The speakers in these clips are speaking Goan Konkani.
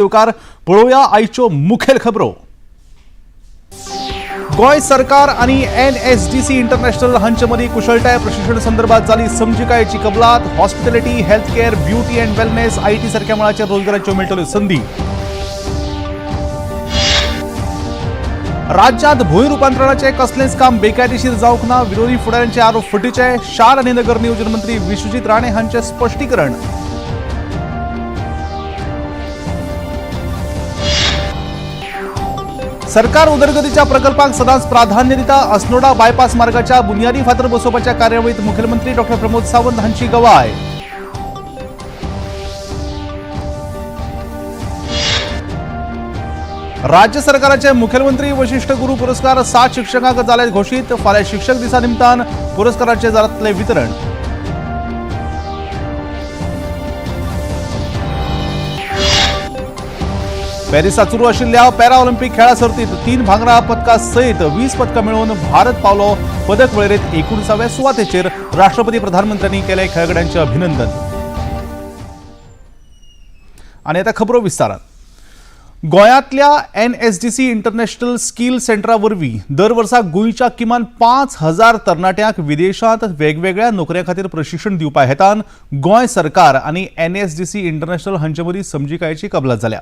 येवकार. पळोवया आयच्यो मुखेल खबरो. गोंय सरकार आणि एनएसडीसी इंटरनॅशनल हांचे मदीं कुशळटाय प्रशिक्षण संदर्भात जाली समजिकायेची कबलात. Hospitality, health care, beauty and wellness, IT सारख्या मळाचेर रोजगाराच्यो मेळटल्यो संदी. राज्यात भूंय रुपांतरणाचें कसलेंच काम बेकायदेशीर जावंक ना, विरोधी फुडाऱ्यांचे आरोप फटीचे. शार आनी नगर नियोजन मंत्री विश्वजीत राणे हांचें स्पश्टीकरण. सरकार उदरगतीच्या प्रकल्पांक सदांच प्राधान्य दिता. अस्नोडा बायपास मार्गाच्या बुन्यादी फातर बसोवपाच्या कार्यावळीत मुख्यमंत्री डॉक्टर प्रमोद सावंत हांची गवाय. राज्य सरकाराचे मुख्यमंत्री वशिष्ठ गुरू पुरस्कार 7 शिक्षकांक जाले घोशीत. फाल्यां शिक्षक दिसा निमतान पुरस्काराचे जातले वितरण. पॅरिसात सुरू आशिल्ल्या पॅरा ऑलिम्पिक खेळां सर्तीत 3 भांगरा पदकां सयत 20 पदकां मेळोवन भारत पावलो पदक वळेरेंत 19व्या सुवातेचेर. राष्ट्रपती, प्रधानमंत्र्यांनी केले खेळगड्यांचे अभिनंदन. आनी आतां खबरो विस्तारान. गोंयांतल्या एनएसडीसी इंटरनॅशनल स्कील सेंटरा वरवीं दर वर्सा गोंयच्या किमान 5000 तरणाट्यांक विदेशांत वेगवेगळ्या नोकऱ्यां खातीर प्रशिक्षण दिवपा हेतान गोंय सरकार आनी एनएसडीसी इंटरनॅशनल हांचे मदीं समजिकायेची कबलात जाल्या.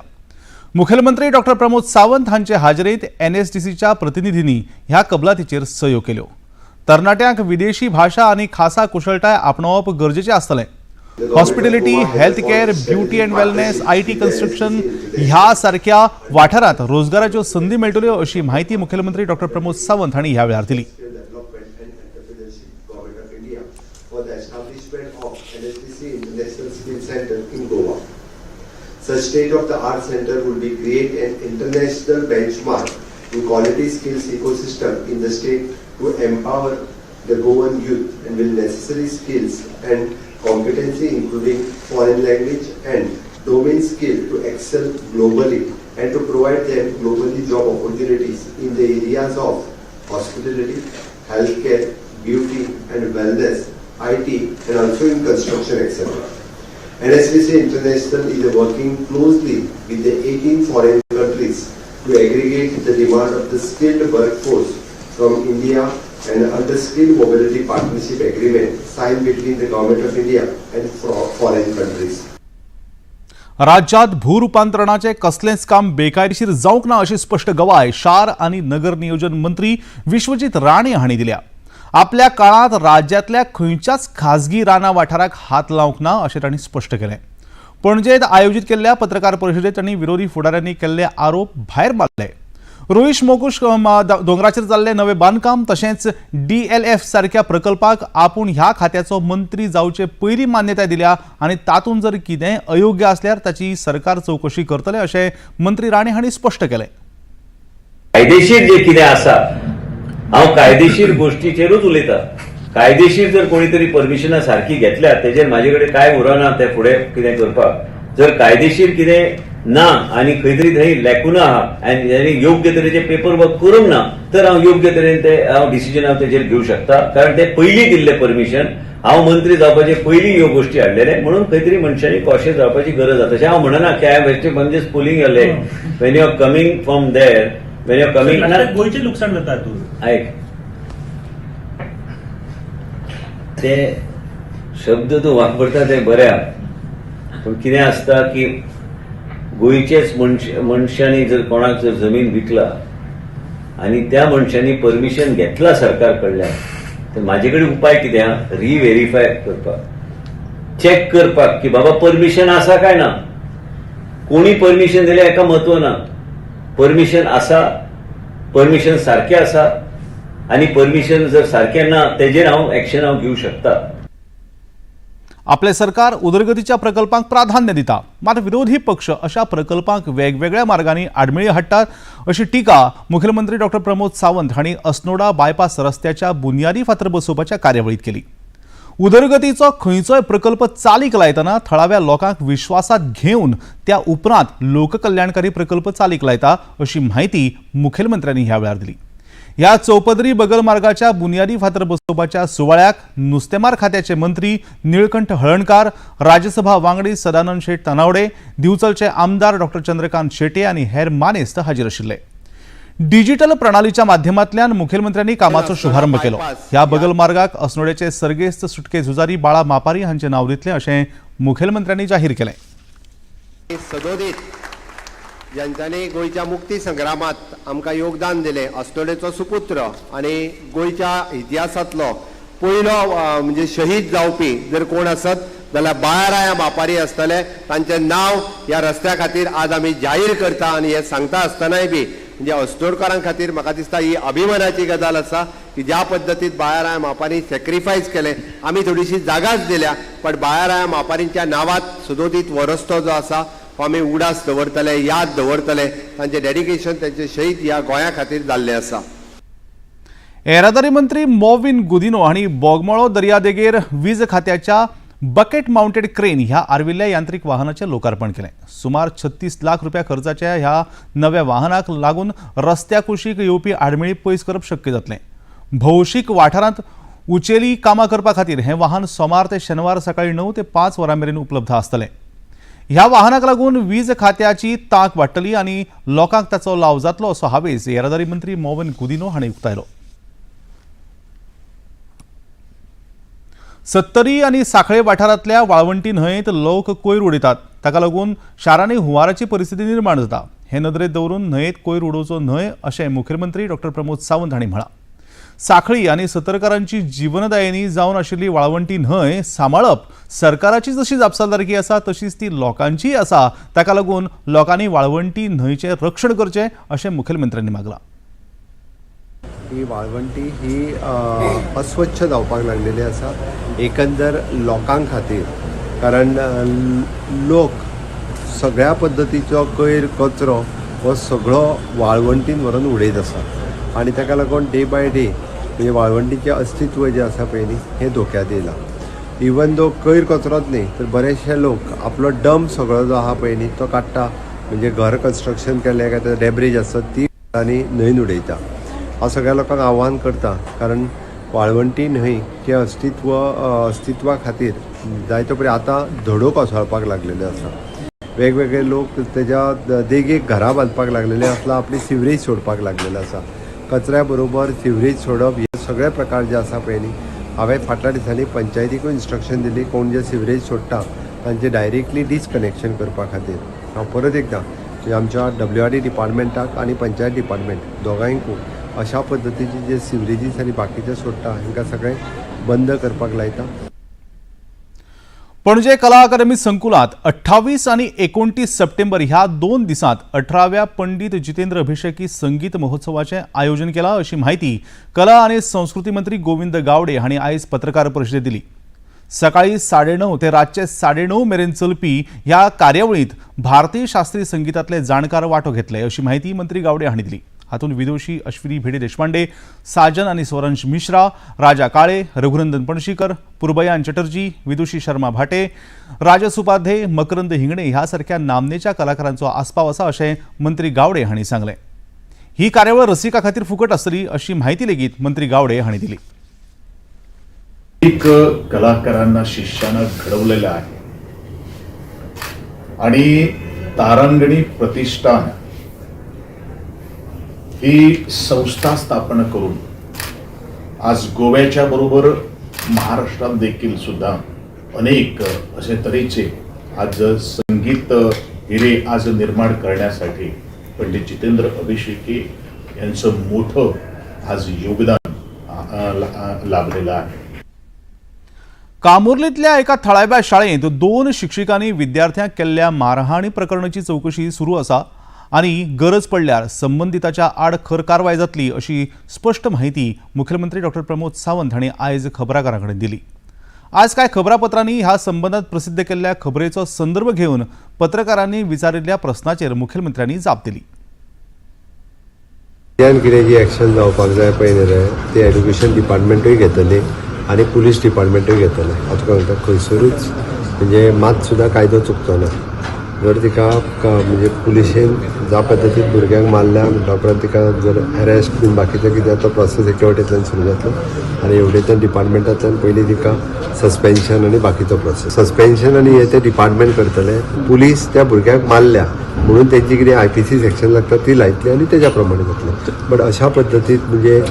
मुखेलमंत्री डॉक्टर प्रमोद सावंत हांचे हाजेरीत एनएसडीसीच्या प्रतिनिधींनी ह्या कबलातीचेर सयो केल्यो. तरणाट्यांक विदेशी भाशा आनी खासा कुशळटाय आपणावप गरजेचें आसतलें. Hospitality, health care, beauty and wellness, IT, construction ह्या सारख्या वाठारांत रोजगाराच्यो संदी मेळटल्यो अशी म्हायती मुखेलमंत्री डॉक्टर प्रमोद सावंत हांणी ह्या वेळार दिली. Development and Entrepreneurship, Government of India, for the establishment of NSDC International Skill Center in Goa. Such state-of-the-art center would be create an international benchmark in quality skills ecosystem in the state to empower the Goan youth and with necessary skills and competency, including foreign language and domain skill, to excel globally and to provide them globally job opportunities in the areas of hospitality, healthcare, beauty and wellness, IT and also in construction, etc. NSDC International is working closely with the 18 foreign countries to aggregate the demand of the skilled workforce from India and under Skilled Mobility Partnership Agreement signed between the Government of India and foreign countries. राज्यात भूरुपांतरणाचें कसलेंच काम बेकायदेशीर जावंक ना अशी स्पश्ट गवाय शार आनी नगर नियोजन मंत्री विश्वजीत राणे हांणी दिल्या. आपल्या काळांत राज्यांतल्या खंयच्याच खाजगी रानां वाठाराक हात लावंक ना अशें तांणी स्पश्ट केलें. पणजेंत आयोजीत केल्ल्या पत्रकार परिशदेंत तांणी विरोधी फुडाऱ्यांनी केल्ले आरोप भायर मारले. रोईश मोकुश दोंगराचेर जाल्लें नवें बांदकाम तशेंच डीएलएफ सारक्या प्रकल्पाक आपूण ह्या खात्याचो मंत्री जावचे पयलीं मान्यताय दिल्या आनी तातूंत जर कितेंय अयोग्य आसल्यार ताची सरकार चवकशी करतले अशें मंत्री राणे हांणी स्पश्ट केलें. कायदेशीर जे कितें आसा, हांव कायदेशीर गोष्टीचेरूच उलयता. कायदेशीर जर कोणी तरी परमिशनां सारकी घेतल्या, तेजेर म्हाजे कडेन कांय उरना ते फुडें कितें करपाक. जर कायदेशीर कितें ना आनी खंय तरी थंय लॅकुना आहा आनी योग्य तरेचे पेपर वर्क करूंक ना, तर हांव योग्य तरेन ते हांव डिसिजन हांव तेजेर घेवंक शकता, कारण ते पयलीं दिल्ले परमिशन हांव मंत्री जावपाचे पयलीं ह्यो गोश्टी हाडलेले. म्हणून खंय तरी मनशांनी कॉशियस जावपाची गरज आसा. तशें हांव म्हणना की I am म्हणजेच pulling your leg. When you are coming from there, when you are coming गोंयचें लुकसाण जाता हातूंत. ऐक, ते शब्द तूं वापरता ते बरे आहा, पूण कितें आसता की गोंयचेच मनशांनी जर कोणाक जर जमीन विकला आनी त्या मनशांनी परमिशन घेतला सरकार कडल्यान, तर म्हाजे कडेन उपाय कितें आहा? रिव्हेरीफाय करपाक, चॅक करपाक की बाबा परमिशन आसा काय ना. कोणी परमिशन दिलें हेका म्हत्व ना. परमिशन आसा, परमिशन सारकें आसा आनी परमिशन जर सारकें ना, तेजेर हांव एक्शन हांव घेवंक शकता. आपलें सरकार उदरगतीच्या प्रकल्पांक प्राधान्य दिता, मात विरोधी पक्ष अशा प्रकल्पांक वेगवेगळ्या मार्गांनी आडमेळी हाडटात अशी टिका मुखेलमंत्री डॉक्टर प्रमोद सावंत हांणी अस्नोडा बायपास रस्त्याच्या बुन्यादी फातर बसोवपाच्या कार्यावळीत केली. उदरगतीचो खंयचोय प्रकल्प चालीक लायतना थळाव्या लोकांक विश्वासात घेवन त्या उपरांत लोककल्याणकारी प्रकल्प चालीक लायता अशी म्हायती मुखेलमंत्र्यांनी ह्या वेळार दिली. ह्या चौपदरी बगल मार्गाच्या बुन्यादी फातर बसोवपाच्या सुवाळ्याक नुस्तेमार खात्याचे मंत्री निळकंठ हळणकार, राज्यसभा वांगडी सदानंद शेट तानावडे, दिवचलचे आमदार डॉक्टर चंद्रकांत शेट्ये आनी हेर मानेस्त हाजीर आशिल्ले. डिजिटल प्रणालीच्या माध्यमांतल्यान मुखेलमंत्र्यांनी कामाचो शुभारंभ केलो. ह्या बगल मार्गाक अस्नोडेचे सर्गेस्त सुटके झुजारी बाळा मापारी हांचे नांव दितलें अशें मुखेलमंत्र्यांनी जाहीर केलें. सदोदीत ज्यांच्यानी गोंयच्या मुक्ती संग्रामात आमकां योगदान दिलें, अस्नोडेचो सुपुत्र आनी गोंयच्या इतिहासांतलो पयलो म्हणजे शहीद जावपी जर कोण आसत जाल्यार बाळाराया मापारी आसतले. तांचें नांव ह्या रस्त्या खातीर आज आमी जाहीर करता आनी हें सांगता आसतनाय बी म्हणजे अस्नोडकारां खातीर म्हाका दिसता ही अभिमानाची गजाल आसा की ज्या पद्दतीन बाळाराया मापारी सॅक्रिफायस केलें, आमी थोडीशी जागाच दिल्या, पण बाळाराया मापारींच्या नांवात सदोदीत हो रस्तो जो आसा हो आमी उडास दवरतले, याद दवरतले. तांचें डेडिकेशन, तांचे शहीद ह्या गोंया खातीर जाल्लें आसा. येरादारी मंत्री मॉविन गुदिनो हांणी बोगमाळो दर्यादेगेर वीज खात्याच्या बकेट माउंटेड क्रेन ह्या आर्विल्ल्या यांत्रिक वाहनाचें लोकार्पण केलें. सुमार 36 लाख रुपया खर्चाच्या ह्या नव्या वाहनाक लागून रस्त्या कुशीक येवपी आडमेळी पयस करप शक्य जातलें. भौशीक वाठारांत उचेली कामां करपा खातीर हें वाहन सोमार ते शेनवार सकाळीं 9 ते 5 वरां मेरेन उपलब्ध आसतलें. ह्या वाहनाक लागून वीज खात्याची तांक वाडटली आनी लोकांक ताचो लाव जातलो असो हावेस येरादारी मंत्री मॉविन गुदिनो हांणी उक्तायलो. सत्तरी आनी सांखळे वाठारांतल्या वाळवंटी न्हंयेंत लोक कोयर उडयतात. ताका लागून शारांनी हुंवाराची परिस्थिती निर्माण जाता. हे नदरेंत दवरून न्हंयेंत कोयर उडोवचो न्हय अशें मुखेलमंत्री डॉक्टर प्रमोद सावंत हांणी म्हळां. सांखळी आनी सतरकारांची जीवनदायिनी जावन आशिल्ली वाळवंटी न्हंय सांबाळप सरकाराची जशी जापसालदारकी आसा तशीच ती लोकांचीय आसा. ताका लागून लोकांनी वाळवंटी न्हंयचें रक्षण करचें अशें मुखेलमंत्र्यांनी मागलां. ही वाळवंटी ही अस्वच्छ जावपाक लागलेली आसा एकंदर लोकां खातीर, कारण लोक सगळ्या पद्दतीचो कोयर कचरो हो सगळो वाळवंटीन व्हरून उडयत आसा आनी ताका लागून डे बाय डे म्हणजे वाळवंटीचें अस्तित्व जें आसा पळय न्ही हें धोक्यांत येयलां. इवन दो कोयर कचरोच न्ही तर बरेचशे लोक आपलो डंप सगळो जो आहा पळय न्ही तो काडटा, म्हणजे घर कन्स्ट्रक्शन केलें काय डेब्रीज आसत ती आनी न्हंयन उडयता. हांव सगळ्या लोकांक आव्हान करता, कारण वाळवंटी न्हंय अस्तित्व अस्तित्वा खातीर जायतो पळय आतां धडो कोसळपाक लागलेल्यो आसा. वेगवेगळे लोक तेज्या देगेक घरां बांदपाक लागलेले आसला, आपली सिवरेज सोडपाक लागलेलो आसा. कचऱ्या बरोबर सिवरेज सोडप हे सगळे प्रकार जे आसा पळय न्ही, हांवें फाटल्या दिसांनी पंचायतीकूय इन्स्ट्रक्शन दिली, कोण जे सिवरेज सोडटा तांचे डायरेक्टली डिसकनेक्शन करपा खातीर. हांव परत एकदां म्हणजे आमच्या WRD डिपार्टमेंटाक आनी पंचायत डिपार्टमेंट दोगांयकूय अशा पद्दतीचे जे सिवरेजीस आनी बाकीचे सोडटा हांकां सगळें बंद करपाक लायता. पणजे कला अकादमी संकुलात 28 आनी 29 सप्टेंबर ह्या 2 दिसांत 18व्या पंडित जितेंद्र अभिषेकी संगीत महोत्सवाचें आयोजन केलां अशी म्हायती कला आनी संस्कृती मंत्री गोविंद गावडे हांणी आयज पत्रकार परिशदेंत दिली. सकाळी 9:30 ते रातचे 9:30 मेरेन चलपी ह्या कार्यावळींत भारतीय शास्त्रीय संगीतांतले जाणकार वांटो घेतले अशी म्हायती मंत्री गावडे हांणी दिली. हातूंत विदुषी अश्विनी भेडे देशपांडे, साजन आनी स्वरंश मिश्रा, राजा काळे, रघुनंदन पणशीकर, पुर्बयान चटर्जी, विदुषी शर्मा भाटे, राजस उपाध्ये, मकरंद हिंगणे ह्या सारख्या नामनेच्या कलाकारांचो आस्पाव आसा अशें मंत्री गावडे हांणी सांगलें. ही कार्यावळ रसिका खातीर फुकट आसतली अशी म्हायती लेगीत मंत्री गावडे हांणी दिली. एक कलाकारांना शिष्यानं घडवलेलं आहे आणि तारांगणी प्रतिष्ठान ही संस्था स्थापन करून आज गोव्याच्या बरोबर महाराष्ट्रात देखील सुद्धा अनेक असे तऱ्हेचे आज संगीत हिरे आज निर्माण करण्यासाठी पंडित जितेंद्र अभिषेकी यांचं मोठं आज योगदान लाभलेलं आहे. कामुर्लीतल्या एका थळाव्या शाळेंत 2 शिक्षिकांनी विद्यार्थ्यांक केल्ल्या मारहाणी प्रकरणाची चवकशी सुरू आसा आनी गरज पडल्यार संबंदिताच्या आड खर कारवाय जातली अशी स्पश्ट म्हायती मुखेलमंत्री डॉक्टर प्रमोद सावंत हांणी आयज खबराकारां कडेन दिली. आज कांय खबरापत्रांनी ह्या संबंदात प्रसिद्ध केल्ल्या खबरेचो संदर्भ घेवन पत्रकारांनी विचारिल्ल्या प्रस्नाचेर मुखेलमंत्र्यांनी जाप दिली. कित्यान कितें जी एक्शन जावपाक जाय पळय न्ही रे, ती एड्युकेशन डिपार्टमेंटूय घेतली आनी पुलीस डिपार्टमेंटूय घेतले. हांव तुका सांगता, खंयसरूच म्हणजे मात सुद्दां कायदो चुकचो ना. जर तिका म्हणजे पुलिशेन ज्या पद्दतीन भुरग्यांक मारल्या म्हणटा उपरांत तिका जर अरेस्ट बीन बाकीचें कितें तो प्रोसेस एके वटेंतल्यान सुरू जातलो आनी हेवटेंतल्यान डिपार्टमेंटांतल्यान पयलीं तिका सस्पेन्शन आनी बाकीचो प्रोसेस. सस्पेन्शन आनी हे ते डिपार्टमेंट करतले. पुलीस त्या भुरग्याक मारल्या म्हणून तेंची कितें IPC section लागता ती लायतली आनी तेज्या प्रमाणे जातलें. बट अशा पद्दतीन म्हणजे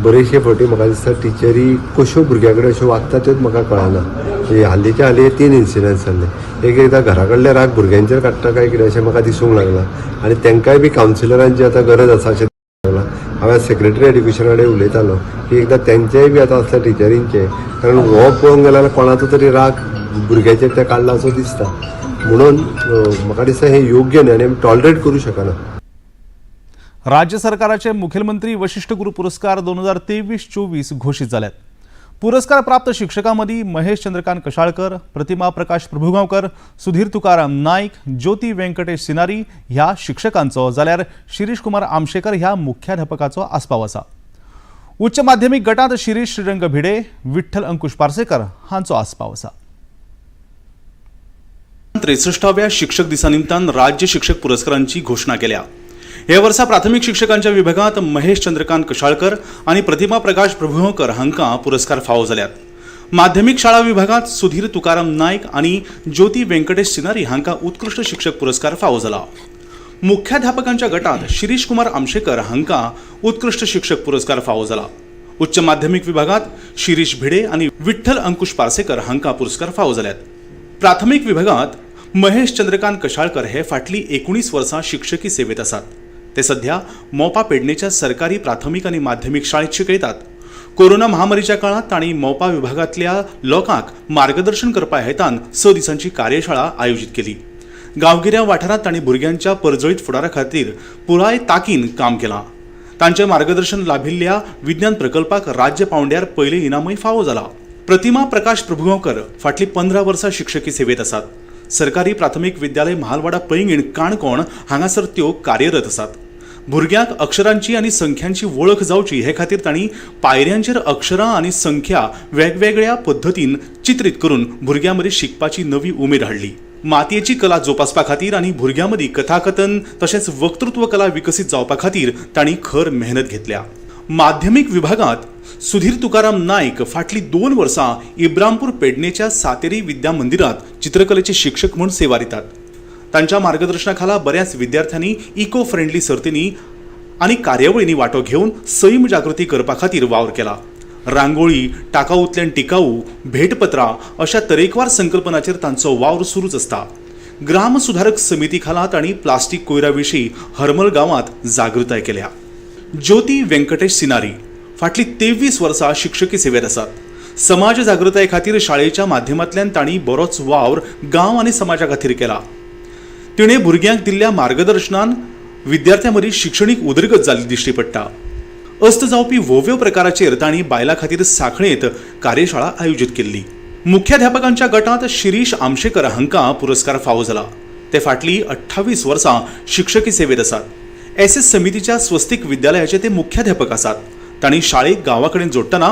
बरेचशे फावटी म्हाका दिसता टिचरी कश्यो भुरग्यां कडेन अश्यो वागता त्योच म्हाका कळना. म्हणजे हालींच्या हालीं 3 इन्सिडंट्स जाल्ले. एक एकदां घरा कडले राग भुरग्यांचेर काडटा काय कितें अशें म्हाका दिसूंक लागलां आनी तांकांय बी कावन्सिलरांची आतां गरज आसा अशें लागलां. हांवें सेक्रेटरी एड्युकेशना कडेन उलयतालो की एकदां तेंचेय बी आतां असल्या टिचरींचे, कारण हो पळोवंक गेल्यार कोणाचो तरी राग भुरग्याचेर ते काडला असो दिसता. म्हणून म्हाका दिसता हें योग्य न्हय आनी आमी टॉलरेट करूं शकना. राज्य सरकाराचे मुखेलमंत्री वशिष्ठ गुरू पुरस्कार 2023-24 घोशीत जाल्यात. पुरस्कार प्राप्त शिक्षकां मदीं महेश चंद्रकांत कशाळकर, प्रतिमा प्रकाश प्रभुगांवकर, सुधीर तुकाराम नायक, ज्योती व्यंकटेश सिनारी ह्या शिक्षकांचो जाल्यार शिरीष कुमार आमशेकर ह्या मुख्याध्यापकाचो आस्पाव आसा. उच्च माध्यमीक गटांत शिरीष श्रीरंग भिडे, विठ्ठल अंकुश पार्सेकर हांचो आस्पाव आसा. 63व्या शिक्षक दिसा निमतान राज्य शिक्षक पुरस्कारांची घोशणा केल्या. हे वर्सा प्राथमीक शिक्षकांच्या विभागांत महेश चंद्रकांत कशाळकर आनी प्रतिमा प्रकाश प्रभुगांवकर हांकां पुरस्कार फावो जाल्यात. माध्यमीक शाळा विभागांत सुधीर तुकाराम नायक आनी ज्योती व्यंकटेश सिनारी हांकां उत्कृश्ट शिक्षक पुरस्कार फावो जाला. मुख्याध्यापकांच्या गटांत शिरीष कुमार आमशेकर हांकां उत्कृश्ट शिक्षक पुरस्कार फावो जाला. उच्च माध्यमीक विभागांत शिरीष भिडे आनी विठ्ठल अंकुश पार्सेकर हांकां पुरस्कार फावो जाल्यात. प्राथमीक विभागांत महेश चंद्रकांत कशाळकर हे फाटलीं 19 वर्सां शिक्षकी सेवेत आसात. ते सध्या मोपा पेडणेच्या सरकारी प्राथमीक आनी माध्यमीक शाळेत शिकयतात. कोरोना महामारीच्या काळांत तांणी मोपा विभागांतल्या लोकांक मार्गदर्शन करपा हेतान 6 दिसांची कार्यशाळा आयोजीत केली. गांवगिऱ्या वाठारांत तांणी भुरग्यांच्या परजळीत फुडारा खातीर पुराय ताकीन काम केलां. तांचें मार्गदर्शन लाभिल्ल्या विज्ञान प्रकल्पाक राज्य पांवड्यार पयलें इनामूय फावो जाला. प्रतिमा प्रकाश प्रभुगांवकर फाटलीं 15 वर्सां शिक्षकी सेवेत आसात. सरकारी प्राथमीक विद्यालय महालवाडा पैंगीण काणकोण हांगासर त्यो कार्यरत आसात. भुरग्यांक अक्षरांची आनी संख्यांची वळख जावची हे खातीर तांणी पायऱ्यांचेर अक्षरां आनी संख्या वेगवेगळ्या पद्दतीन चित्रीत करून भुरग्यां मदीं शिकपाची नवी उमेद हाडली. मातयेची कला जोपासपा खातीर आनी भुरग्यां मदीं कथाकथन तशेंच वक्तृत्व कला विकसीत जावपा खातीर तांणी खर मेहनत घेतल्या. माध्यमीक विभागांत सुधीर तुकाराम नायक फाटलीं 2 वर्सां इब्रामपूर पेडणेच्या सातेरी विद्या मंदिरांत चित्रकलेचे शिक्षक म्हूण सेवा दितात. तांच्या मार्गदर्शनाखाला बऱ्याच विद्यार्थ्यांनी इको फ्रेंडली सर्तींनी आनी कार्यावळींनी वांटो घेवन सैम जागृती करपा खातीर वावर केला. रांगोळी, टाकाऊंतल्यान टिकाऊ, भेटपत्रां अशा तरेकवार संकल्पनाचेर तांचो वावर सुरूच आसता. ग्राम सुधारक समिती खाला तांणी प्लास्टीक कोयरा विशीं हरमल गांवांत जागृताय केल्या. ज्योती व्यंकटेश सिनारी फाटलीं 23 वर्सां शिक्षकी सेवेत आसात. समाज जागृताये खातीर शाळेच्या माध्यमांतल्यान तांणी बरोच वावर गांव आनी समाजा खातीर केला. तिणें भुरग्यांक दिल्ल्या मार्गदर्शनान विद्यार्थ्यां मदीं शिक्षणीक उदरगत जाल्ली दिश्टी पडटा. अस्त जावपी वोव्यो प्रकाराचेर तांणी बायलां खातीर सांखळेंत कार्यशाळा आयोजीत केल्ली. मुख्याध्यापकांच्या गटांत शिरीष आमशेकर हांकां पुरस्कार फावो जाला. ते फाटलीं 28 वर्सां शिक्षकी सेवेत आसात. एस एस समितीच्या स्वस्तीक विद्यालयाचे ते मुख्याध्यापक आसात. तांणी शाळेक गांवा कडेन जोडटना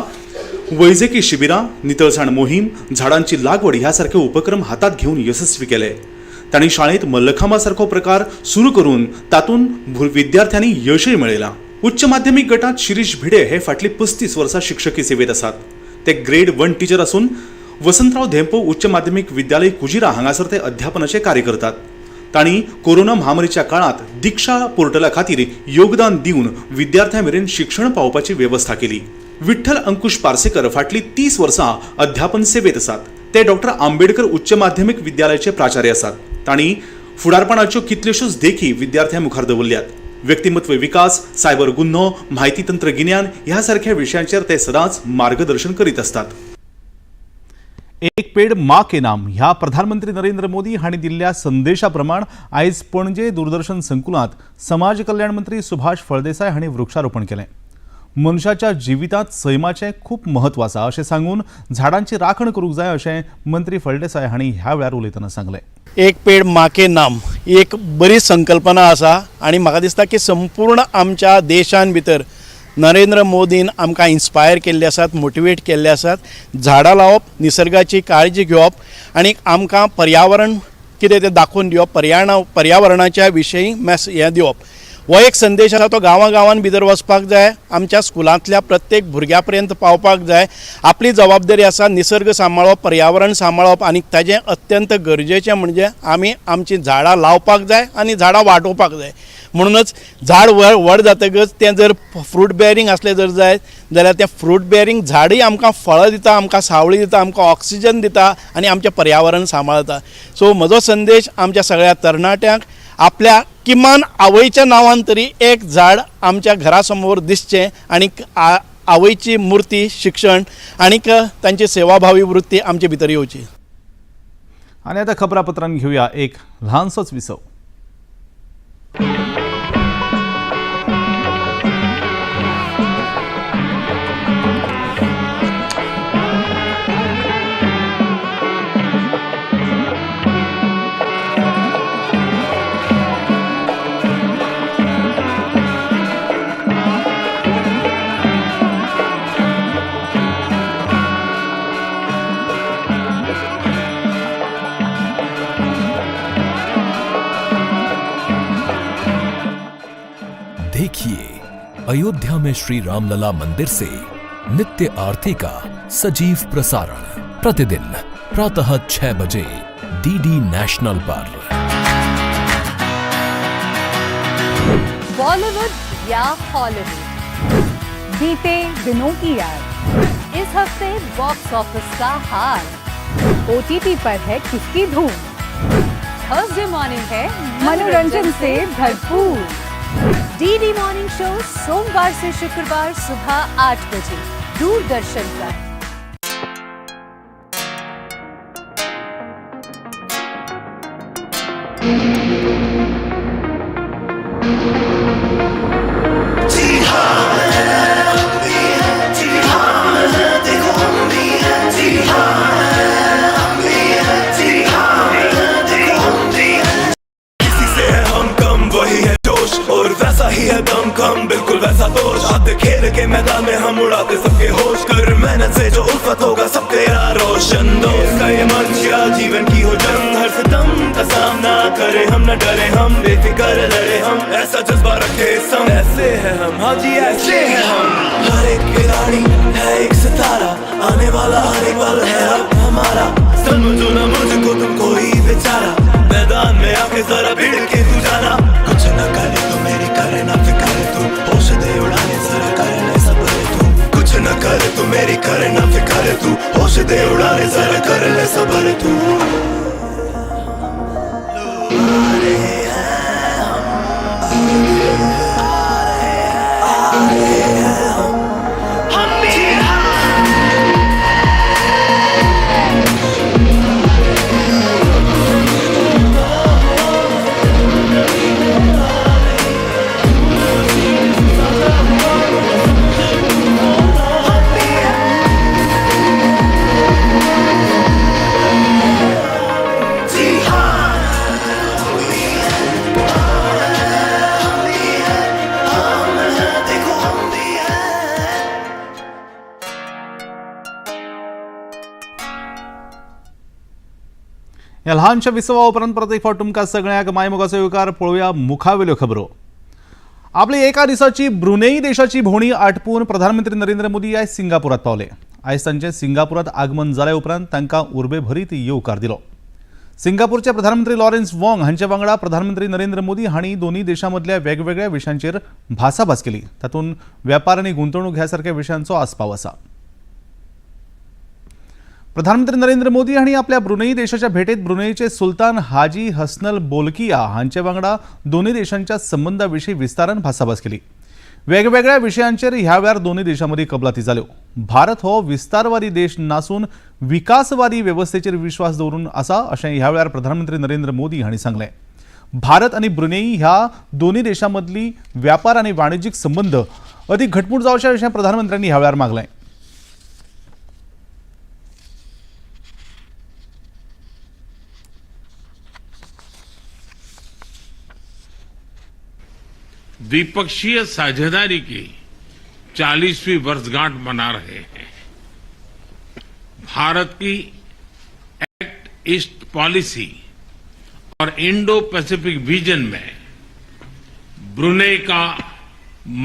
वैजकी शिबिरां, नितळसाण मोहीम, झाडांची लागवड ह्या सारखे उपक्रम हातात घेवन येसस्वी केले. तांणी शाळेंत मल्लखांबा सारको प्रकार सुरू करून तातूंत विद्यार्थ्यांनी यशय मेळयलां. उच्च माध्यमीक गटांत शिरीष भिडे हे फाटलीं 35 वर्सां शिक्षकी सेवेत आसात. ते ग्रेड 1 टिचर आसून वसंतराव धेंपो उच्च माध्यमीक विद्यालय कुजिरा हांगासर ते अध्यापनाचें कार्य करतात. तांणी कोरोना महामारीच्या काळांत दीक्षा पोर्टला खातीर योगदान दिवन विद्यार्थ्यां मेरेन शिक्षण पावोवपाची वेवस्था केली. विठ्ठल अंकुश पार्सेकर फाटलीं 30 वर्सां अध्यापन सेवेत आसात. ते डॉक्टर आंबेडकर उच्च माध्यमीक विद्यालयाचे प्राचार्य आसात. तांणी फुडारपणाच्यो कितल्योश्योच देखी विद्यार्थ्यां मुखार दवरल्यात. व्यक्तिमत्व विकास, सायबर गुन्हो, म्हायती तंत्रगिन्यान ह्या सारख्या विशयांचेर ते सदांच मार्गदर्शन करीत आसतात. एक पेड माँ के नाम ह्या प्रधानमंत्री नरेंद्र मोदी हांणी दिल्ल्या संदेशा प्रमाण आयज पणजे दूरदर्शन संकुलांत समाज कल्याण मंत्री सुभाष फळदेसाय हांणी वृक्षारोपण केलें. मनशाच्या जिवितांत सैमाचें खूब म्हत्व आसा अशें सांगून झाडांची राखण करूंक जाय अशें मंत्री फळदेसाय हांणी ह्या वेळार उलयतना सांगलें. एक पेड माँ के नाम ही एक बरी संकल्पना आसा आनी म्हाका दिसता की संपूर्ण आमच्या देशान भितर नरेंद्र मोदीन आमकां इन्स्पायर केल्ले आसात, मोटिवेट केल्ले आसात. झाडां लावप, निसर्गाची काळजी घेवप आनी आमकां पर्यावरण कितें तें दाखोवन दिवप, पर्यावरणाच्या विशयी मॅस हें दिवप. हो एक संदेश आसा तो गांवां गांवान भितर वचपाक जाय, आमच्या स्कुलांतल्या प्रत्येक भुरग्या पर्यंत पावपाक जाय. आपली जबाबदारी आसा निसर्ग सांबाळप, पर्यावरण सांबाळप आनी ताजें अत्यंत गरजेचें म्हणजे आमी आमचीं झाडां लावपाक जाय आनी झाडां वाडोवपाक जाय. म्हणूनच झाड व्हड जातकच तें जर फ्रूट बेरींग आसलें जर जायत जाल्यार तें फ्रूट बेरींग झाडूय आमकां फळां दिता, आमकां सावळी दिता, आमकां ऑक्सिजन दिता आनी आमचें पर्यावरण सांबाळता. सो म्हजो संदेश आमच्या सगळ्या तरणाट्यांक, आपल्या किमान आवयच्या नांवान तरी एक झाड आमच्या घरा समोर दिसचें आनी आवयची मुर्ती, शिक्षण आनीक तांची सेवाभावी वृत्ती आमचे भितर येवची. आनी आतां खबरापत्रान घेवया एक ल्हानसोच विसव. देखिए अयोध्या में श्री रामलला मंदिर से नित्य आरती का सजीव प्रसारण प्रतिदिन प्रातः 6 बजे डीडी नेशनल पर। बॉलीवुड या हॉलीवुड, बीते दिनों की याद, इस हफ्ते बॉक्स ऑफिस का हाल, ओटीटी पर है किसकी धूम, थर्सडे मॉर्निंग है मनोरंजन से भरपूर। डीडी मॉर्निंग शो सोमवार से शुक्रवार सुबह 8 बजे दूरदर्शन पर। किसी से है हम कम वही है जोश और वैसा ही है दम कम बिल्कुल वैसा दोष। आते खेल के मैदान में हम उड़ाते सबके होश, कर मेहनत से जो उल्फत होगा सब तेरा रोशन। दोस्त का ये मंच या जीवन की हो जंग, हर सितम का सामना करे हम, न डरे हम, बेफिक्र लड़े हम, ऐसा जज्बा रखे संग। ऐसे हैं हम, हाँ जी ऐसे हैं हम। हर एक खिलाड़ी है एक सितारा, आने वाला हर एक पल है अब हमारा। समझो ना मुझको तुम कोई बेचारा, मैदान में आके जरा भिड़ के तू जाना। कुछ न करे तो मेरी करे ना फिक्र तू, होश दे उड़ाने जरा कर ले सब्र तू। कुछ न करे तो मेरी करे ना फिक्र तू, होश दे उड़ाने जरा कर ले सब्र तू। ह्या ल्हानशा विसवा उपरांत परत एक फावट तुमकां सगळ्यांक मायमोगाचो येवकार. पळोवया मुखावेल्यो खबरो. आपली एका दिसाची ब्रुनेई देशाची भोंवडी आटपून प्रधानमंत्री नरेंद्र मोदी आयज सिंगापुरात पावले. आयज तांचें सिंगापुरात आगमन जाल्या उपरांत तांकां उर्बेभरीत येवकार दिलो. सिंगापूरचे प्रधानमंत्री लॉरेन्स वॉंग हांचे वांगडा प्रधानमंत्री नरेंद्र मोदी हांणी दोनूय देशां मदल्या वेगवेगळ्या विशयांचेर भासाभास केली. तातूंत वेपार आनी गुंतवणूक ह्या सारक्या विशयांचो आस्पाव आसा. प्रधानमंत्री नरेंद्र मोदी हांणी आपल्या ब्रुनेई देशाच्या भेटेत ब्रुनेईचे सुलतान हाजी हसनल बोलकिया हांचे वांगडा दोनूय देशांच्या संबंदा विशीं विस्तारान भासाभास केली. वेगवेगळ्या विशयांचेर ह्या वेळार दोनूय देशां मदीं कबलाती जाल्यो. भारत हो विस्तारवादी देश नासून विकासवादी वेवस्थेचेर विश्वास दवरून आसा अशें ह्या वेळार प्रधानमंत्री नरेंद्र मोदी हांणी सांगलें. भारत आनी ब्रुनेई ह्या दोनूय देशां मदली व्यापार आनी वाणिज्यीक संबंद अदीक घटमूट जावचे अशें प्रधानमंत्र्यांनी ह्या वेळार मागलें. द्विपक्षीय साझेदारी की 40वीं वर्षगांठ मना रहे हैं। भारत की एक्ट ईस्ट पॉलिसी और इंडो पैसिफिक विजन में ब्रुनेई का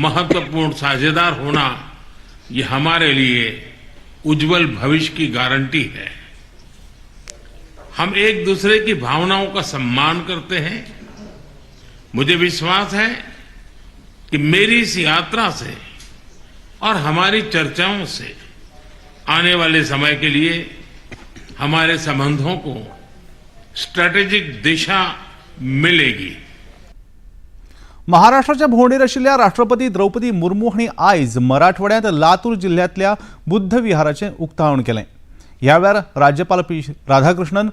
महत्वपूर्ण साझेदार होना ये हमारे लिए उज्जवल भविष्य की गारंटी है। हम एक दूसरे की भावनाओं का सम्मान करते हैं। मुझे विश्वास है कि मेरी इस यात्रा से और हमारी चर्चाओं से आने वाले समय के लिए हमारे संबंधों को स्ट्रेटेजिक दिशा मिलेगी। महाराष्ट्राच्या भोंवडेर आशिल्ल्या राष्ट्रपती द्रौपदी मुर्मू हांणी आयज मराठवाड्यांत लातूर जिल्ह्यांतल्या बुद्ध विहाराचें उक्तावण केलें। ह्या वेळार राज्यपाल पी राधाकृष्णन,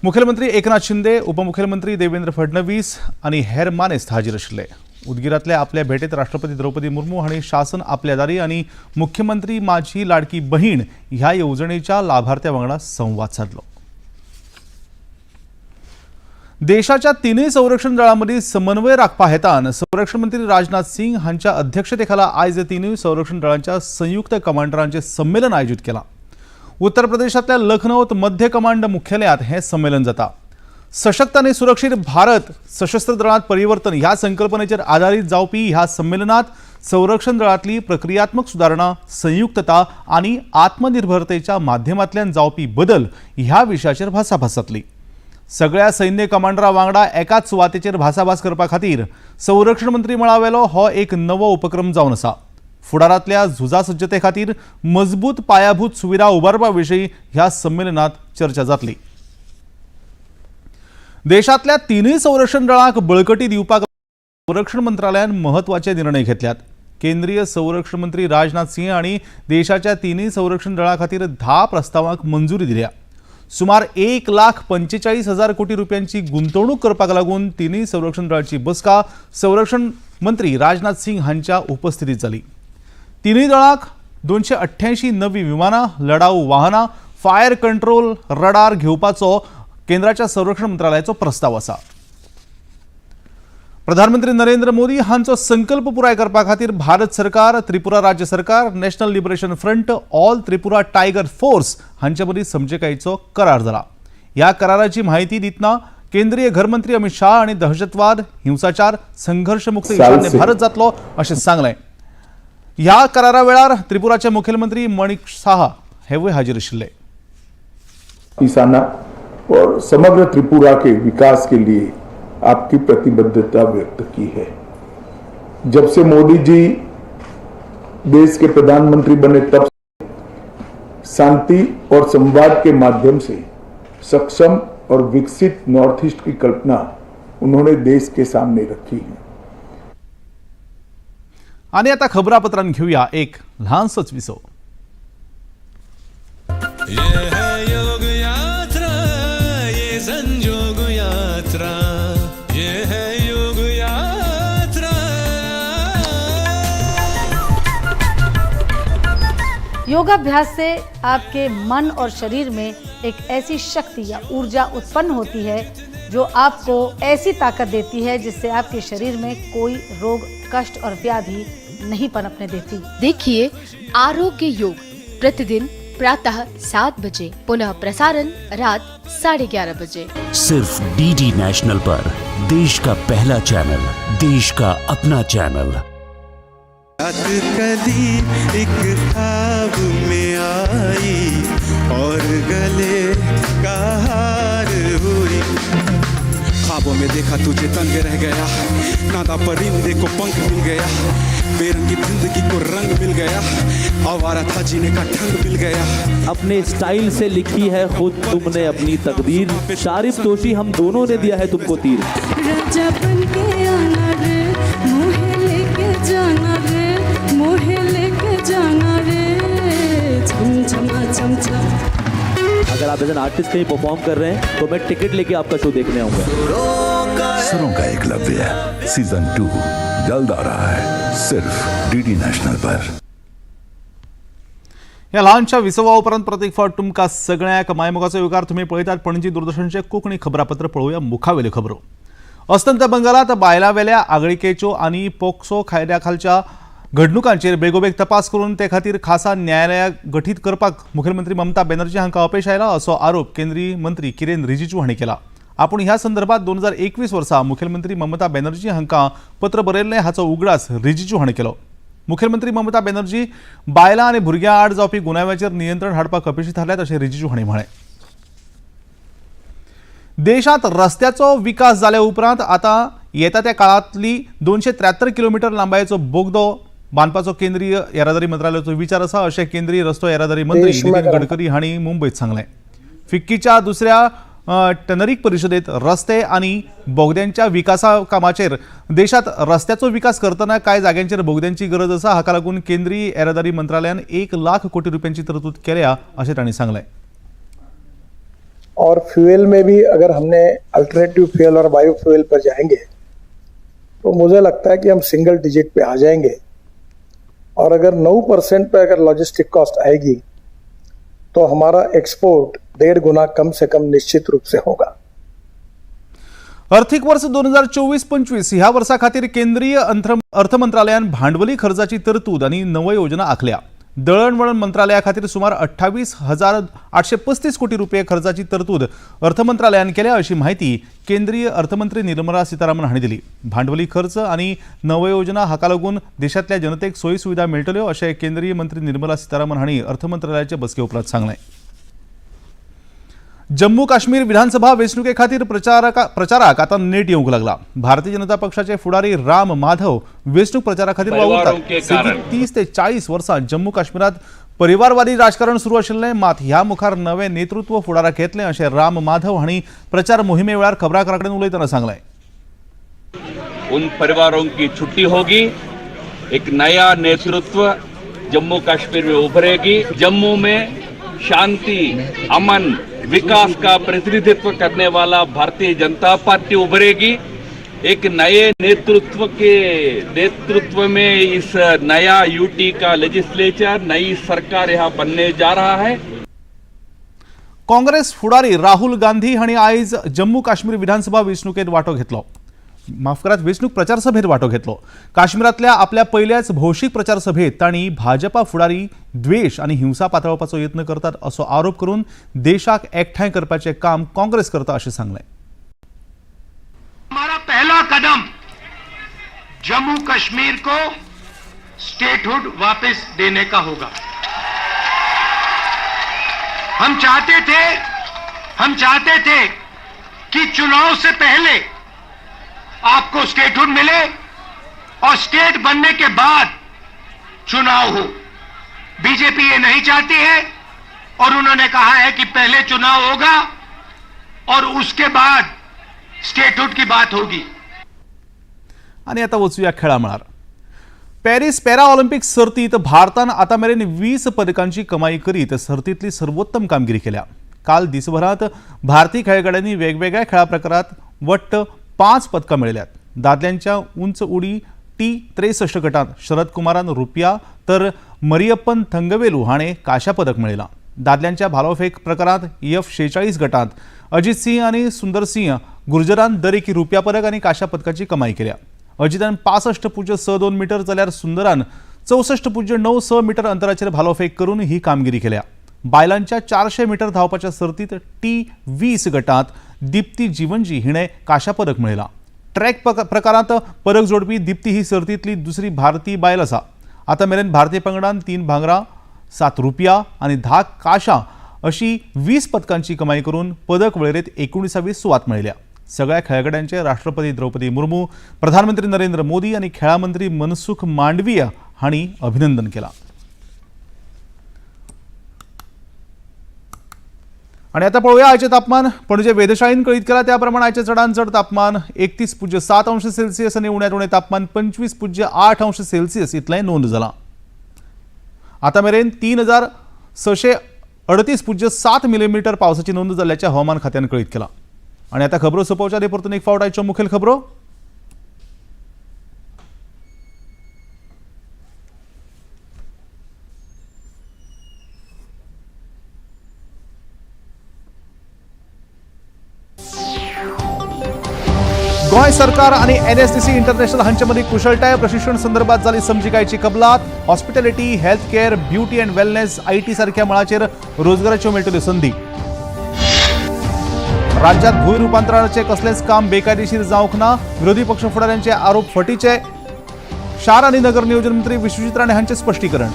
मुखेलमंत्री एकनाथ शिंदे, उपमुखेलमंत्री देवेंद्र फडणवीस आनी हेर मानेस्त हाजीर आशिल्ले। उदगिरांतल्या आपल्या भेटेत राष्ट्रपती द्रौपदी मुर्मू हांणी शासन आपल्या दारी आनी मुख्यमंत्री माझी लाडकी बहीण ह्या येवजणेच्या लाभार्थ्या वांगडा संवाद सादलो। देशाच्या तिनूय संरक्षण दळां समन्वय राखपा हेतान संरक्षण मंत्री राजनाथ सिंग हांच्या अध्यक्षतेखाला आयज तिनूय संरक्षण दळांच्या संयुक्त कमांडरांचे संमेलन आयोजित केलां। उत्तर प्रदेशांतल्या लखनौत मध्य कमांड मुख्यालयात हें संमेलन जाता। सशक्त आनी सुरक्षीत भारत सशस्त्र दळांत परिवर्तन ह्या संकल्पनेचेर आदारीत जावपी ह्या संमेलनात संरक्षण दळांतली प्रक्रियात्मक सुदारणा, संयुक्तता आनी आत्मनिर्भरतेच्या माध्यमांतल्यान जावपी बदल ह्या विशयाचेर भासाभास जातली। सगळ्या सैन्य कमांडरा वांगडा एकाच सुवातेचेर भासाभास करपा खातीर संरक्षण मंत्री मळावेलो हो एक नवो उपक्रम जावन आसा। फुडारांतल्या झुजा सज्जते खातीर मजबूत पायाभूत सुविधा उबारपा विशीं ह्या संमेलनात चर्चा जातली। देशांतल्या तिनूय संरक्षण दळांक बळकटी दिवपाक संरक्षण मंत्रालयान महत्वाचे निर्णय घेतल्यात। केंद्रीय संरक्षण मंत्री राजनाथ सिंह हांणी देशाच्या तिनूय संरक्षण दळां खातीर 10 प्रस्तावांक मंजुरी दिल्या। सुमार 1,45,000 कोटी रुपयांची गुंतवणूक करपाक लागून तिनूय संरक्षण दळाची बसका संरक्षण मंत्री राजनाथ सिंग हांच्या उपस्थितीत जाली। तिनूय दळांक 288 नवी विमानां, लढाऊ वाहनां, फायर कंट्रोल रडार घेवपाचो केंद्राच्या संरक्षण मंत्रालयाचो प्रस्ताव आसा। प्रधानमंत्री नरेंद्र मोदी हांचो संकल्प पुराय करपा खातीर भारत सरकार, त्रिपुरा राज्य सरकार, National Liberation Front, All Tripura Tiger Force हांचे मदीं समजिकायेचो करार जाला। ह्या कराराची म्हायती दितना केंद्रीय घरमंत्री अमित शाह आनी दहशतवाद, हिंसाचार, संघर्शमुक्त ईशान्य भारत जातलो अशें सांगलें। ह्या करारा वेळार त्रिपुराचे मुखेलमंत्री मणिक साहा हेवूय हाजीर आशिल्ले। ईशाना और समग्र त्रिपुरा के विकास के लिए आपकी प्रतिबद्धता व्यक्त की है। जब से मोदी जी देश के प्रधानमंत्री बने तब शांति और संवाद के माध्यम से सक्षम और विकसित नॉर्थ ईस्ट की कल्पना उन्होंने देश के सामने रखी है। आणि आता खबरापत्रां घेऊया एक ल्हानसोच विसव। ये है योग यात्रा, ये संजोग यात्रा, ये है योग यात्रा। योगाभ्यास से आपके मन और शरीर में एक ऐसी शक्ति या ऊर्जा उत्पन्न होती है जो आपको ऐसी ताकत देती है जिससे आपके शरीर में कोई रोग, कष्ट और व्याधि नहीं पनपने देती। देखिए आरोग्य योग प्रतिदिन प्रातः 7 बजे, पुनः प्रसारण रात 11:30 बजे। सिर्फ डीडी नेशनल पर देश का पहला चैनल, देश का अपना चैनल। रात कदी एक ख्वाब में आई और गले का हार हुई। ख्वाबों में देखा तुझे तंग रह गया, नादा परिंदे को पंख मिल गया, बेरंगी जिंदगी को रंग मिल गया, आवारा था जीने का ढंग मिल गया। अपने स्टाइल से लिखी है खुद तुमने अपनी तकदीर, शारिब तोशी हम दोनों ने दिया है तुमको तीर। राजा बन के आना रे, मोहे लेके जाना रे, मोहे लेके जाना रे, छम छमा छम छम। अगर आप एज एन आर्टिस्ट कहीं परफॉर्म कर रहे हैं तो मैं टिकट लेके आपका शो देखने आऊंगा। सुरों का एकलव्य सीजन 2 जल्द आ रहा है सिर्फ डीडी नेशनल पर। ह्या ल्हानशा विसवा उपरांत परत एक फावट तुमकां सगळ्यांक मायमोगाचो येवकार। तुमी पळयतात पणजी दूरदर्शनचें कोंकणी खबरापत्र। पळोवया मुखावेल्यो खबरो। अस्तंत बंगालात बायलांवेल्या आगळिकेच्यो आनी पोक्सो कायद्या खालच्या घडणुकांचेर बेगोबेग तपास करून ते खातीर खासा न्यायालया गठीत करपाक मुखेलमंत्री ममता बॅनर्जी हांकां अपेश आयला असो आरोप केंद्रीय मंत्री किरेन रिजिजू हांणी केला। आपूण ह्या संदर्भात 2021 वर्सा मुखेलमंत्री ममता बॅनर्जी हांकां पत्र बरयल्लें हाचो उगडास रिजिजू हांणी केलो. मुखेलमंत्री ममता बॅनर्जी बायलां आनी भुरग्यां आड जावपी गुन्यांवाचेर नियंत्रण हाडपाक अपेशी थारल्यात अशें रिजिजू हांणी म्हळें. देशांत रस्त्याचो विकास जाल्या उपरांत आतां येता त्या काळांतली 273 किलोमिटर लांबायेचो बोगदो बांदपाचो केंद्रीय येरादारी मंत्रालयाचो विचार आसा अशें केंद्रीय रस्तो येरादारी मंत्री नितीन गडकरी हांणी मुंबयत सांगलें. फिक्कीच्या दुसऱ्या टनरीक परिशदेत रस्ते आनी बोगद्यांच्या विकासा कामाचेर देशांत रस्त्याचो विकास करतना कांय जाग्यांचेर बोगद्यांची गरज आसा, हाका लागून केंद्रीय येरादारी मंत्रालयान 1 लाख कोटी रुपयांची तरतूद केल्या अशें तांणी सांगलें. और फ्यूल में भी अगर हमने अल्टरनेटिव फ्यूल और बायो फ्यूल पर जाएंगे तो मुझे लगता है कि हम सिंगल डिजिट पे आ जाएंगे। और अगर 9% पे अगर लॉजिस्टिक कॉस्ट आएगी तो हमारा एक्सपोर्ट 1.5 गुना कम से कम निश्चित रूप से होगा। आर्थिक वर्ष 2024-25 ह्या वर्सा खातीर केंद्रीय अर्थ मंत्रालयान भांडवली खर्चाची तरतूद आनी नव योजना आखल्या. दळणवळण मंत्रालया खातीर सुमार 28,835 कोटी रुपये खर्चाची तरतूद अर्थ मंत्रालयान केल्या अशी माहिती केंद्रीय अर्थमंत्री निर्मला सीतारामन हांणी दिली. भांडवली खर्च आनी नवयोजना हाका लागून देशांतल्या जनतेक सोयी सुविधा मेळटल्यो अशें केंद्रीय मंत्री निर्मला सीतारामन हांणी अर्थ मंत्रालयाचे बसके उपरांत सांगलें. जम्मू काश्मीर विधानसभा वेंचणुके खातीर प्रचाराक आतां नेट येवंक लागला. भारतीय जनता पक्षाचे फुडारी राम माधव वेंचणूक प्रचारा खातीर वावुरतात. सेगीत 30 ते 40 वर्सां जम्मू काश्मीरात परिवारवादी राजकारण सुरू आशिल्लें, मात ह्या मुखार नवें नेतृत्व फुडाराक येतलें अशें राम माधव हांणी प्रचार मोहिमे वेळार खबराकारां कडेन उलयतना सांगलें. उन परिवारों की छुट्टी होगी, एक नया नेतृत्व जम्मू कश्मीर में उभरेगी. जम्मू में शांति, अमन, विकास का प्रतिनिधित्व करने वाला भारतीय जनता पार्टी उभरेगी. एक नए नेतृत्व के नेतृत्व में इस नया यूटी का लेजिस्लेचर, नई सरकार यहाँ बनने जा रहा है. काँग्रेस फुडारी राहुल गांधी हांणी आयज जम्मू काश्मीर विधानसभा वेंचणुकेत वांटो घेतलो. माफ करात, वेंचणूक प्रचार सभेत वांटो घेतलो. काश्मीरांतल्या आपल्या पयल्याच भौशीक प्रचार सभेत तांणी भाजपा फुडारी द्वेश आनी हिंसा पातळावपाचो यत्न करतात असो आरोप करून देशाक एकठांय करपाचें काम काँग्रेस करता अशें सांगलें. हमारा पहला कदम जम्मू कश्मीर को स्टेटहुड वापस देने का होगा. हम चाहते थे कि चुनाव से पहले आपको स्टेटहुड मिले और स्टेट बनने के बाद चुनाव हो. बीजेपी ये नहीं चाहती है और उन्होंने कहा है कि पहले चुनाव होगा और उसके बाद स्टेटहुड की बात होगी. आणि आता वचूया खेळामळार. पॅरिस पॅरा ऑलिम्पिक सर्तीत भारतान आतां मेरेन 20 पदकांची कमाई करीत सर्तींतली सर्वोत्तम कामगिरी केल्या. काल दिसभरात भारतीय खेळगड्यांनी वेगवेगळ्या खेळा प्रकारात वट्ट 5 पदकां मेळयल्यात. दादल्यांच्या उंच उडी T63 गटांत शरद कुमारान रुपया तर मरियप्पन थंगवेलू हाणें कांश्या पदक मेळयलां. दादल्यांच्या भालोफेक प्रकारांत F46 गटांत अजित सिंह आनी सुंदर सिंह गुर्जरान दरेकी रुपया पदक आनी कांश्या पदकाची कमाई केल्या. अजितान 65.62 मीटर जाल्यार सुंदरान 64.96 मीटर अंतराचेर भालोफेक करून ही कामगिरी केल्या. बायलांच्या 400 मीटर धांवपाच्या सर्तीत T20 गटांत दीप्ती जीवनजी हिणें कांश्या पदक मेळयलां. ट्रॅक प्रकारांत पदक जोडपी दीप्ती ही सर्तींतली दुसरी भारतीय बायल आसा. आतां मेरेन भारतीय पंगडान 3 भांगरां, 7 रुपया आनी 10 कांश्या अशी 20 पदकांची कमाई करून पदक वळेरेंत 19वी सुवात मेळयल्या. सगळ्या खेळगड्यांचे राष्ट्रपती द्रौपदी मुर्मू, प्रधानमंत्री नरेंद्र मोदी आनी खेळा मंत्री मनसुख मांडवीय हांणी अभिनंदन केलां. आणि आता पळोवया आयचें तापमान. पणजे वेधशाळेन कळीत केलां त्या प्रमाण आयचें चडांत चड तापमान 31.7 अंश सेल्सियस आनी उण्यांत उणें तापमान 25.8 अंश सेल्सियस इतलें नोंद जालां. आतां मेरेन 3638.7 मिलीमीटर पावसाची नोंद जाल्ल्याचें हवामान खात्यान कळीत केलां. आनी आतां खबरो सोंपोवच्या आदीं परतून एक फावट आयच्यो मुखेल खबरो. गोंय सरकार आणि एनएसडीसी इंटरनॅशनल हांचे मदीं कुशळटाय प्रशिक्षण संदर्भात जाली समजिकायची कबलात. Hospitality, health care, beauty and wellness, IT सारख्या मळाचेर रोजगाराच्यो मेळटल्यो संदी. राज्यात भूंय रुपांतराचे कसलेंच काम बेकायदेशीर जावंक ना, विरोधी पक्ष फुडाऱ्यांचे आरोप फटीचे, शार आनी नगर नियोजन मंत्री विश्वजीत राणे हांचे स्पश्टीकरण।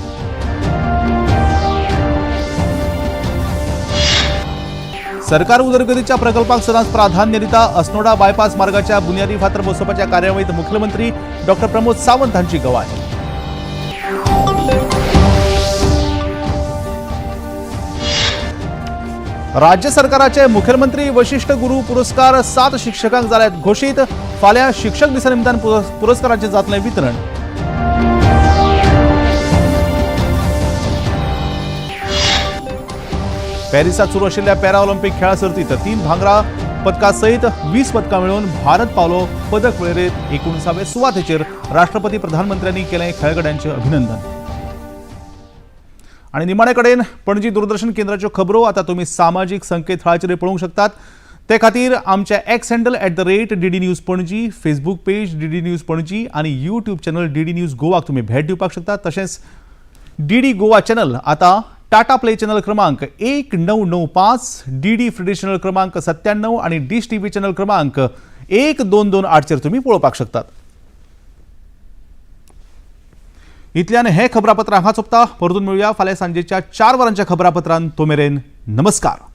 सरकार उदरगतीच्या प्रकल्पाक सदांच प्राधान्य दिता, अस्नोडा बायपास मार्गाच्या बुन्यादी फातर बसोवपाच्या कार्यावळीत मुख्यमंत्री डॉ प्रमोद सावंत हांची गवाय। राज्य सरकाराचे मुख्यमंत्री वशिष्ठ गुरू पुरस्कार 7 शिक्षकांक जाल्यात घोशीत, फाल्यां शिक्षक दिसा निमतान पुरस्कारांचें जातलें वितरण। पॅरिसात सुरू आशिल्ल्या पॅरा ऑलिम्पिक खेळां सर्तीत 3 भांगरा पदकां सयत 20 पदकां मेळोवन भारत पावलो पदक वळेरेंत 19व्या सुवातेचेर। राष्ट्रपती प्रधानमंत्र्यांनी केलें खेळगड्यांचें अभिनंदन। आनी निमाणे कडेन पणजी दूरदर्शन केंद्राच्यो खबरो आतां तुमी सामाजीक संकेतथळाचेर पळोवंक शकतात। ते खातीर आमच्या X handle @DD News Panaji, Facebook page DD News Panaji आनी यूट्यूब चॅनल DD news गोवाक तुमी भेट दिवपाक शकतात। तशेंच DD Goa channel आतां टाटा प्ले चॅनल क्रमांक 1995, DD free channel क्रमांक 97 आणि डिश टीव्ही चॅनल क्रमांक 1228 चेर तुम्ही पळोवपाक शकतात। इतल्यान हे खबरापत्र हांगा सोंपता। परतून मेळुया फाल्यां सांजेच्या 4 वरांच्या खबरापत्रान। तो मेरेन नमस्कार।